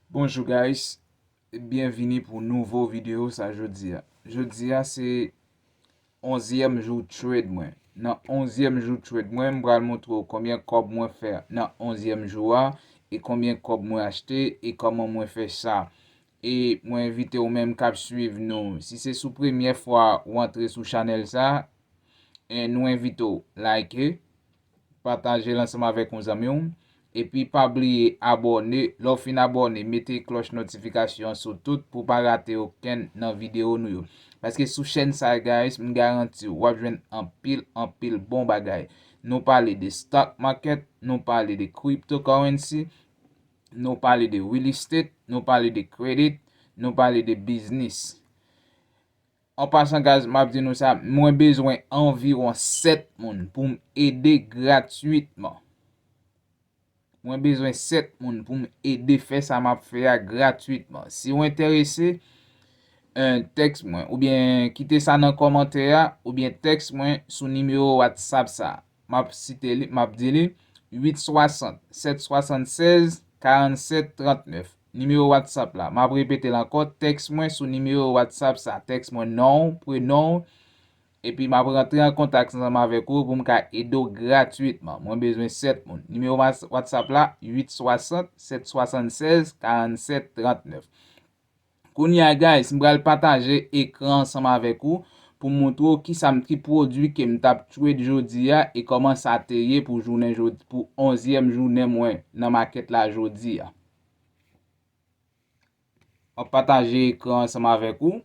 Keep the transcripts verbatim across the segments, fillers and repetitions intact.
Bonjou guys, byenvini pou nouvo videyo sa jodi a. Jodi a se onzyèm jou trade mwen. Nan onzyèm jou trade mwen, m pral montre w konbyen kòb mwen fè nan onzyèm jou a, e konbyen kòb mwen achte, e kòman mwen fè sa. E mwen envite w menm k ap swiv nou. Si se sou premyè fwa w antre sou chanèl sa, e nou envite w like, pataje l ansanm avèk yon zanmi w. Epi pa bliye abòne. Lè w fin abòne, mete klòch notifikasyon an sou tout pou w pa rate okenn nan videyo nou yo. Paske sou chèn sa, guys, m garanti w, w ap jwenn anpil, anpil bon bagay. Nou pale de stock market, nou pale de cryptocurrency, nou pale de real estate, nou pale de credit, nou pale de biznis. An pasan, guys, m ap di nou sa, mwen bezwen anviwon sèt moun pou m ede gratwitman. Mwen bezwen sèt moun pou m ede fè sa m ap fè a gratwitman. Si w enterese, eh, tèks mwen, oubyen kite sa nan kòmantè a, oubyen tèks mwen sou nimewo WhatsApp sa. M ap site li, m ap di li, uit swasant, sèt swasannsèz, karannsèt trannèf. Nimewo WhatsApp la. M ap repete l ankò, tèks mwen sou nimewo WhatsApp sa. Tèks mwen non w, prenon w, epi m ap rantre an kontak ansanm avèk ou pou m ka ede w gratwitman. Mwen bezwen sèt moun. Nimewo mas-, WhatsApp la, uit swasant, sèt swasannsèz, karannsèt trannèf. Kounye a, guys, m pral pataje ekran ansanm avèk ou pou m montre w kisa m, ki pwodui ke m t ap trade jodi a e kòman sa te ye pou jounen jodi, pou onzyèm jounen mwen nan makèt la jodi a. M ap pataje ekran ansanm avèk ou.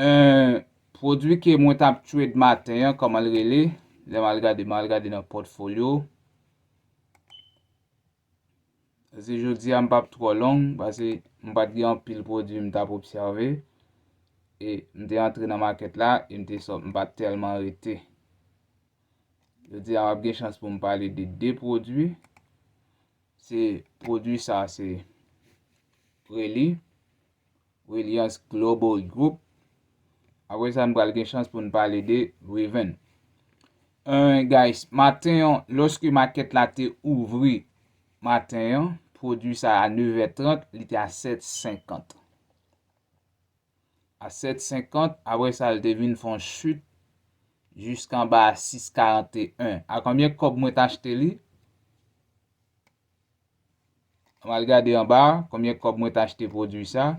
Eh, pwodui ke mwen t ap trade maten an, kòman l rele? Lè m al gade, m al gade nan pòtfolyo. Se jodi a m p ap twò long, paske m pa t gen anpil pwodui m t ap obsève. E m te antre nan makèt la, e m te sòt, m pa t tèlman rete. Jodi a, m ap gen chans pou m pale de de pwodui. Se pwodui sa, se Reli, Reliance Global Group. Apre sa, n pral gen chans pou n pale de Riven. Eh, guys, maten an, lòske makèt la te ouvri maten an, pwodui sa a nevè trant, li te a sèt senkant. A sèt senkant, apre sa, l te vin fè yon chit jiska anba a sis karanteyen. A konbyen kòb mwen t achte li? Ann al gade anba a, konbyen kòb mwen t achte pwodui sa.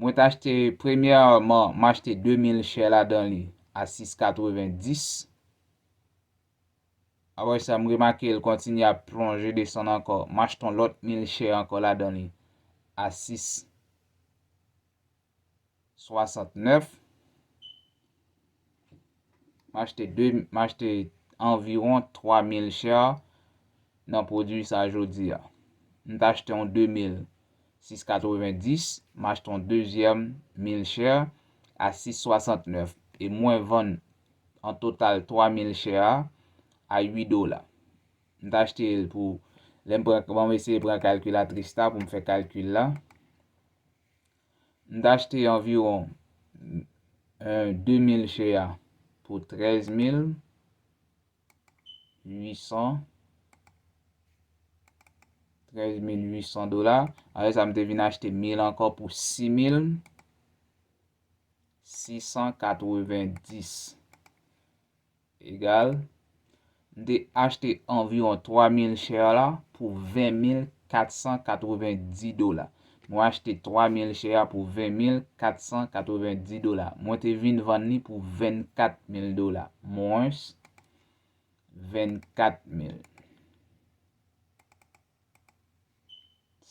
Mwen t achte, premyèman, m achte de mil share ladan li a sis katrevendis. Apre sa, m remake l kontinye ap plonje desann ankò. M achte yon lòt mil share ankò ladan li a sis swasantnèf. M achte de, m achte anviwon twa mil share nan pwodui sa jodi a. M t achte yon de mil sis katrevendis, m achte yon dezyèm mil share a sis swasantnèf. E mwen vann an total twa mil share a, a uit dola. M t achte l pou, lè m pran, ban m eseye pran kalkilatris la pou m fè kalkil la. M t achte anviwon, eh, de mil share pou trèz mil uit san, trèz mil uit san dola. Apre sa, m te vin achte mil ankò pou sis mil sis san katrevendis. Egal, m te achte anviwon twa mil share la pou ven mil kat san katrevendis dola. Mwen achte twa mil share pou ven mil kat san katrevendis dola. Mwen te vin vann li pou vennkat mil dola. Mwens vennkat mil.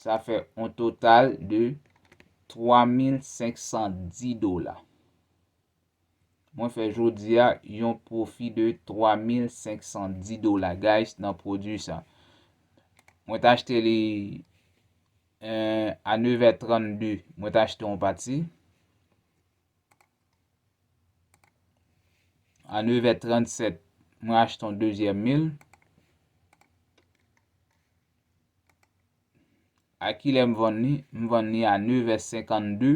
Sa fè yon total de twa mil senk san dis dola. Mwen fè jodi a yon pwofi de twa mil senk san dis dola, guys, nan pwodui sa. Mwen t achte li, eh, a nevè trannde, mwen t achte yon pati. A nevè trannsèt, mwen achte yon dezyèm mil. A kilè m vann li? M vann li a nevè senkannde.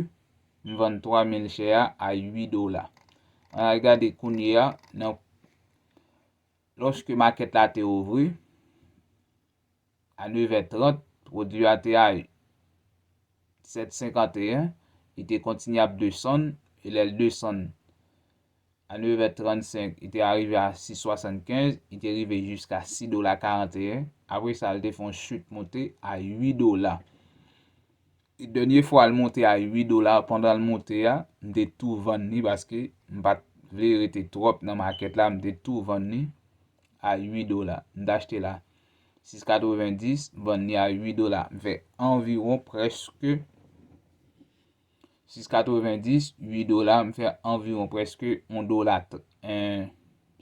M vann twa mil share a a uit dola. Ann al gade kounye a, nan, lòske makèt la te ouvri, a nevè trant, pwodui a te a sèt senkanteyen, li te kontinye ap desann, e lè l desann a nèf è trannsenk, li te arive a sis swasannkenz, li te rive jiska sis dola karanteyen. Apre sa, li te fè yon chit monte a uit dola. E dènye fwa l monte a uit dola, pandan l monte a, m te tou vann li paske m pa t vle rete twòp nan makèt la, m te tou vann li a uit dola. M t achte la sis katrevendis, vann li a uit dola. M fè anviwon prèske sis katrevendis, uit dola, m fè anviwon prèske yon dola, t- en,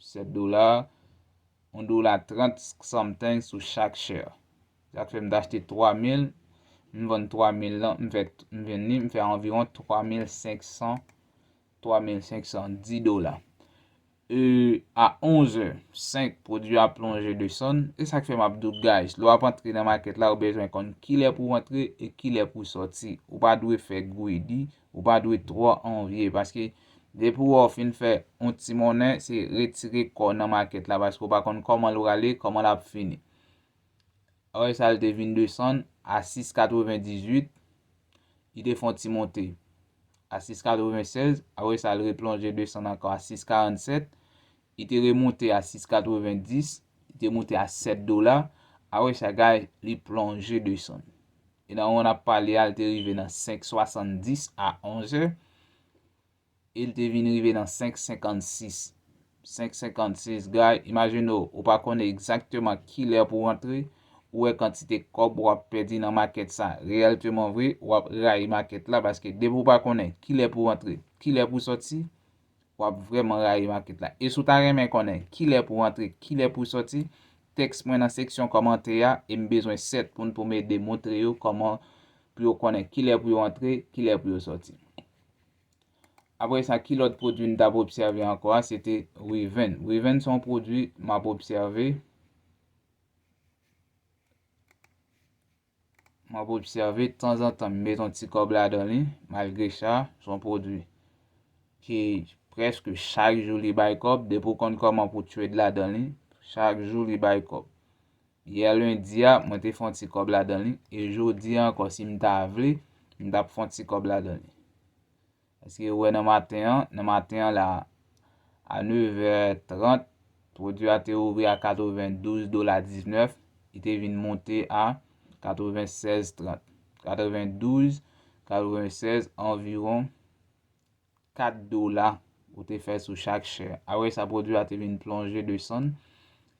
sèt dola, yon dola trant something sou chak share. Sa k fè m t achte twa mil, m vann twa mil lan, m fè, m vann li, m fè anviwon twa mil senk san, twa mil senk san dis dola. E, a onz è senk, pwodui a plonje desann. E sa k fè m ap di w, guys, lè w ap antre nan makèt la, ou bezwen konn kilè pou w antre e kilè pou w sòti. Ou pa dwe fè greedy, ou pa dwe twò anvye, paske depi w wè w fin fè yon ti monnen, se retire kò w nan makèt la, paske w pa konn kòman l prale, kòman l ap fini. Apre sa, l te vin desann a sis katrevendizuit, li te fè yon ti monte a sis katrevennsèz, apre sa, l replonje desann ankò a sis karannsèt, li te remonte a sis katrevendis, li te monte a sèt dola, apre sa, guys, li plonje desann. E nan moman n ap pale a, l te rive nan senk swasanndis a onz è, e l te vin rive nan senk senkannsis. Senk senkannsis, guys, imajine w, ou pa konnen egzakteman kilè pou w antre, ou wè kantite kòb w ap pèdi nan makèt sa. Reyèlteman vre, w ap rayi makèt la, paske depi w pa konnen kilè pou w antre, kilè pou w sòti, w ap vrèman rayi makèt la. E si w ta renmen konnen kilè pou w antre, kilè pou w sòti, tèks mwen nan seksyon kòmantè a, e m bezwen sèt moun pou m ede montre yo kòman pou yo konnen kilè pou yo antre, kilè pou yo sòti. Apre sa, ki lòt pwodui n t ap obsève ankò a? Se te Riven. Riven se yon pwodui m ap obsève. M ap obsève, tanzantan, m met yon ti kòb ladan li. Malgre sa, se yon pwodui ki prèske chak jou li bay kòb. Depi w konn kòman pou trade ladan li, chak jou li bay kòb. Yè lendi a, mwen te fè yon ti kòb ladan li. E jodi a ankò, si m ta vle, m t ap fè yon ti kòb ladan li. Èske ou wè nan maten an, nan maten an la, a nèf è trant, pwodui a te ouvri a katrevendouz dola diznèf, li te vin monte a katrevensèz trant. Katrevendouz, katrevensèz, anviwon kat dola ou te fè sou chak share. Apre sa, pwodui a te vin plonje desann.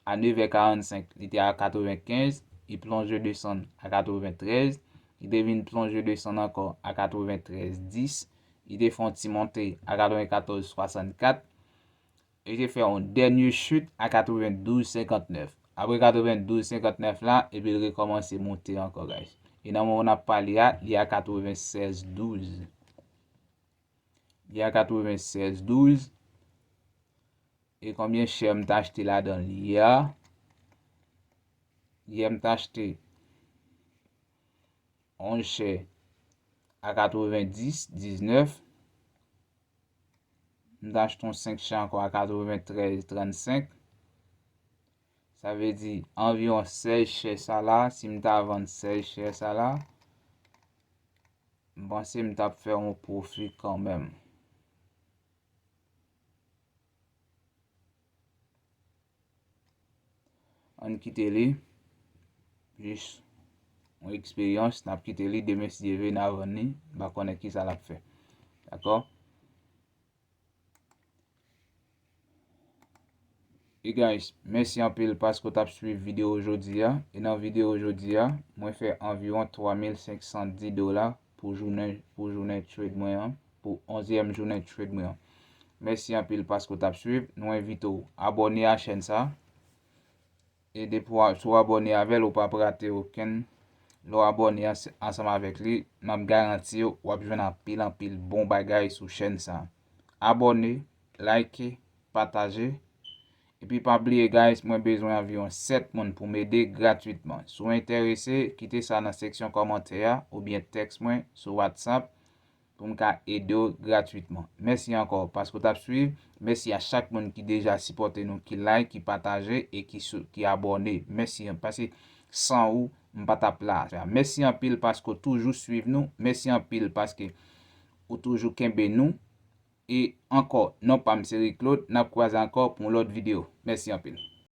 A nèf è karannsenk, li te a katrevenkenz, li plonje desann a katreventrèz, li te vin plonje desann ankò a katreventrèz dis, li te fè yon ti monte a katrevenkatòz swasannkat, li te fè yon dènye chit a katrevendouz senkantnèf. Apre katrevendouz senkantnèf la, epi l rekòmanse monte ankò, guys. E nan moman n ap pale a, li a katrevensèz douz. Li a katrevensèz douz. E konbyen share m t achte ladan l yè? Yè m t achte yon share a katrevendis diznèf. M t achte yon senk share ankò a katreventrèz trannsenk. Sa vle di anviwon sèz share sa la, si m ta vann sèz share sa la, m panse m t ap fè yon pwofi kanmenm. Ann kite li. Jis yon eksperyans, n ap kite li, demen si Dye vle, n a vann li, m pa konnen kisa l ap fè. Dakò? E guys, mèsi anpil paske w t ap swiv videyo jodi a. E nan videyo jodi a, mwen fè anviwon twa mil senk san dis dola pou jounen, pou jounen trade mwen an, pou onzyèm jounen trade mwen an. Mèsi anpil paske w t ap swiv. Nou envite w abòne a chèn sa. E depi w a- si w abòne avè l, ou p ap rate okenn. Lè w abòne ans- ansanm avèk li, m ap garanti w, w ap jwenn anpil, anpil bon bagay sou chèn sa. Abòne, like, pataje. Epi pa bliye, guys, mwen bezwen anviwon sèt moun pou m ede gratwitman. Si w enterese, kite sa nan seksyon kòmantè a oubyen tèks mwen sou WhatsApp pou m ka ede w gratwitman. Mèsi ankò paske w t ap swiv. Mèsi a chak moun ki deja sipòte nou, ki like, ki pataje e ki sou- ki abòne. Mèsi, paske san ou, m pa t ap la. Mèsi anpil paske w toujou swiv nou. Mèsi anpil paske ou toujou kenbe nou. E ankò, non pa m se Rick Claude, n ap kwaze ankò pou yon lòt videyo. Mèsi anpil.